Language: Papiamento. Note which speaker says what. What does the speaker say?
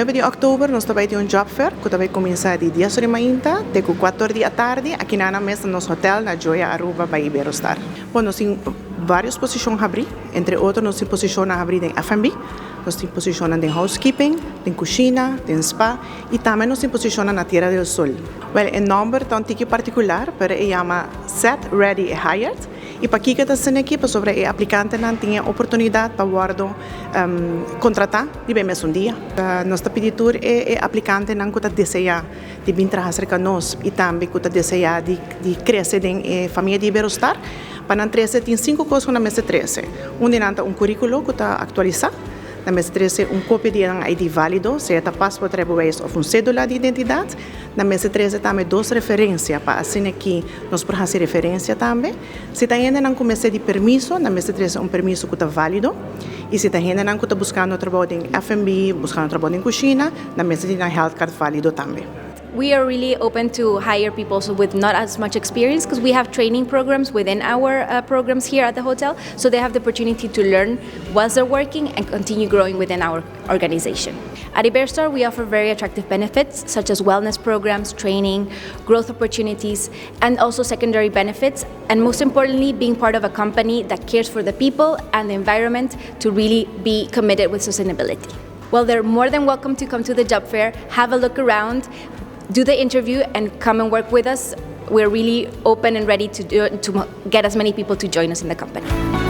Speaker 1: 9 di october nos ta bay tin un job fair cu ta bay cuminsa di 10 or di mainta te cu 4 or di atardi aki na nan mes na nos hotel na Joya Aruba by Iberostar. Bon, nos tin varios posicion habri, entre otro nos tin posicionnan habri den F&B, nos tin posicionnan den housekeeping, den cushina, den spa y tambe nos tin posicionnan na Tierra del Sol. Well, e nomber ta un tiki particular, pero e yama Set, Ready, Hired. Y pakico ta asina aki? Pasobra e aplicantenan tin e oportunidad pa wordo contrata riba e mesun dia. Nos ta pidi tur e aplicantenan cu ta desea di bin traha cerca nos y tambe cu ta desea di crece den e famia di Iberostar, pa nan trece, tin cinco cos cu nan mester trece. Un di nan ta un curiculo cu ta actualisa. Nan mester trece un copia di nan ID valido, sea ta paspoort, rijbewijs of un cedula di identidad. Nan mester trece tambe dos referencia pa asina cu nos por haci referencia tambe. Si ta hendenan cu mester di permiso, nan mester trece un permiso cu ta valido. Y si ta hendenan cu ta buscando trabou den F&B, buscando trabou den cushina, nan mester tin un health card valido tambe.
Speaker 2: We are really open to hire people also with not as much experience because we have training programs within our programs here at the hotel, so they have the opportunity to learn whilst they're working and continue growing within our organization. At Iberostar, we offer very attractive benefits such as wellness programs, training, growth opportunities, and also secondary benefits, and most importantly, being part of a company that cares for the people and the environment to really be committed with sustainability. Well, they're more than welcome to come to the job fair, have a look around, do the interview, and come and work with us. We're really open and ready to get as many people to join us in the company.